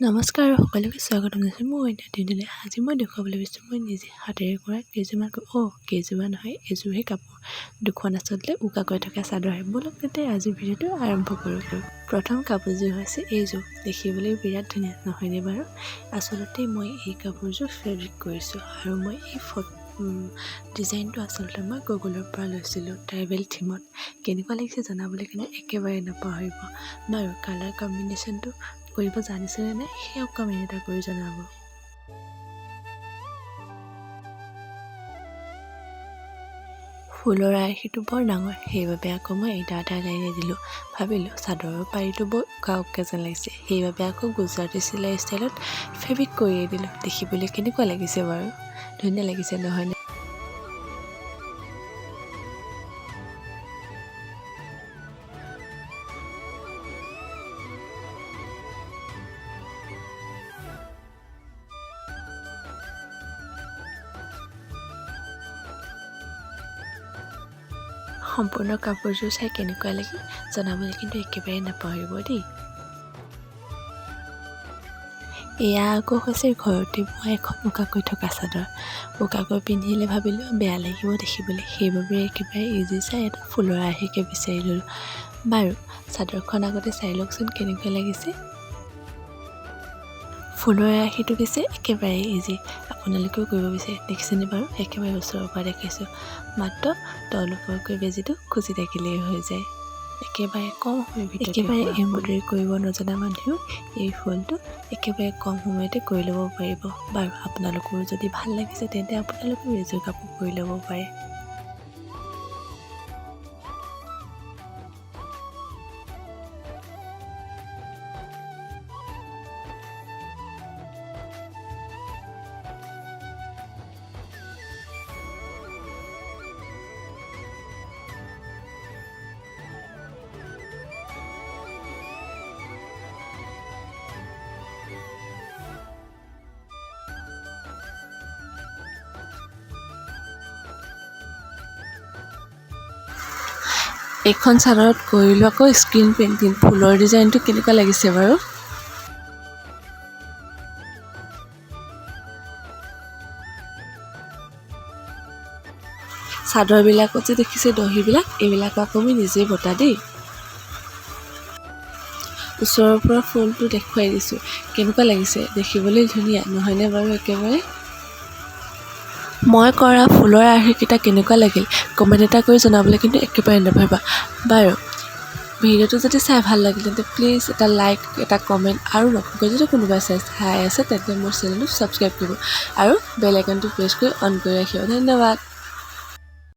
নমস্কাৰ সকলোকে স্বাগতম জনাইছোঁ মোৰ অন্য দিনলৈ। আজি মই দেখুৱাবলৈ বিচাৰিছোঁ মই নিজে হাতেৰে কৰা কেইযোৰমান, কেইযোৰমান নহয়, এযোৰহে কাপোৰ, দুখন আচলতে উকাকৈ থকা চাদৰহে। ব'লক তেন্তে আজি ভিডিঅ'টো আৰম্ভ কৰোঁ। প্ৰথম কাপোৰযোৰ হৈছে এইযোৰ, দেখিবলৈ বিৰাট ধুনীয়া নহয়নে বাৰু? আচলতে মই এই কাপোৰযোৰ ফেব্ৰিক কৰিছোঁ আৰু মই এই ডিজাইনটো আচলতে মই গুগলৰ পৰা লৈছিলোঁ ট্ৰাইবেল থিমত। কেনেকুৱা লাগিছে জনাবলৈ কিন্তু একেবাৰে নাপাহৰিব। বাৰু কালাৰ কম্বিনেশ্যনটো কৰিব জানিছেনে নাই সেয়াও কমেণ্ট এটা কৰি জনাব। ফুলৰ আৰ্হিটো বৰ ডাঙৰ, সেইবাবে আকৌ মই এটা এটা লাইনে দিলোঁ। ভাবিলোঁ চাদৰৰ পাৰিটো বৰ উকা উকা যেন লাগিছে, সেইবাবে আকৌ গুজৰাটী চিলাই ষ্টাইলত ফেব্ৰিক কৰিয়ে দিলোঁ। দেখিবলৈ কেনেকুৱা লাগিছে বাৰু? ধুনীয়া লাগিছে নহয়নে? সম্পূৰ্ণ কাপোৰযোৰ চাই কেনেকুৱা লাগিল জনাবলৈ কিন্তু একেবাৰে নাপাহৰিব দেই। এয়া আকৌ হৈছে ঘৰতে বোৱা এখন উকাকৈ থকা চাদৰ। উকাকৈ পিন্ধিলে ভাবিলোঁ বেয়া লাগিব দেখিবলৈ, সেইবাবে একেবাৰে ইজি চাই এটা ফুলৰ আৰ্হিকে বিচাৰি ল'লোঁ। বাৰু চাদৰখন আগতে চাই লওকচোন কেনেকুৱা লাগিছে। ফুলৰ আৰ্হিটো পিছে একেবাৰে ইজি, আপোনালোকেও কৰিব বিচাৰে। দেখিছেনে বাৰু? একেবাৰে ওচৰৰ পৰা দেখিছোঁ, মাত্ৰ তল ওপৰকৈ বেজীটো খুচি থাকিলেই হৈ যায়। একেবাৰে কম সময়ৰ ভিতৰতে, একেবাৰে এম্ব্ৰইডাৰী কৰিব নজনা মানুহেও এই ফুলটো একেবাৰে কম সময়তে কৰি ল'ব পাৰিব। বাৰু আপোনালোকৰো যদি ভাল লাগিছে তেন্তে আপোনালোকেও এযোৰ কাপোৰ কৰি ল'ব পাৰে। এইখন চাদৰত কৰিলোঁ আকৌ স্ক্ৰীণ পেইণ্টিং। ফুলৰ ডিজাইনটো কেনেকুৱা লাগিছে বাৰু? চাদৰবিলাকত যে দেখিছে দহিবিলাক, এইবিলাক আকৌ মই নিজেই বতা দেই। ওচৰৰ পৰা ফুলটো দেখুৱাই দিছোঁ, কেনেকুৱা লাগিছে? দেখিবলৈ ধুনীয়া নহয়নে বাৰু? একেবাৰে মই কৰা ফুলৰ আৰ্হিকেইটা কেনেকুৱা লাগিল কমেণ্ট এটা কৰি জনাবলৈ কিন্তু একেবাৰে নাপাহৰিবা। বাৰু ভিডিঅ'টো যদি চাই ভাল লাগিল তেন্তে প্লিজ এটা লাইক, এটা কমেণ্ট আৰু নতুনকৈ যদি কোনোবাই চাই আছে তেন্তে মোৰ চেনেলটো ছাবস্ক্ৰাইব কৰিব আৰু বেল আইকনটো প্ৰেছ কৰি অন কৰি ৰাখিব। ধন্যবাদ।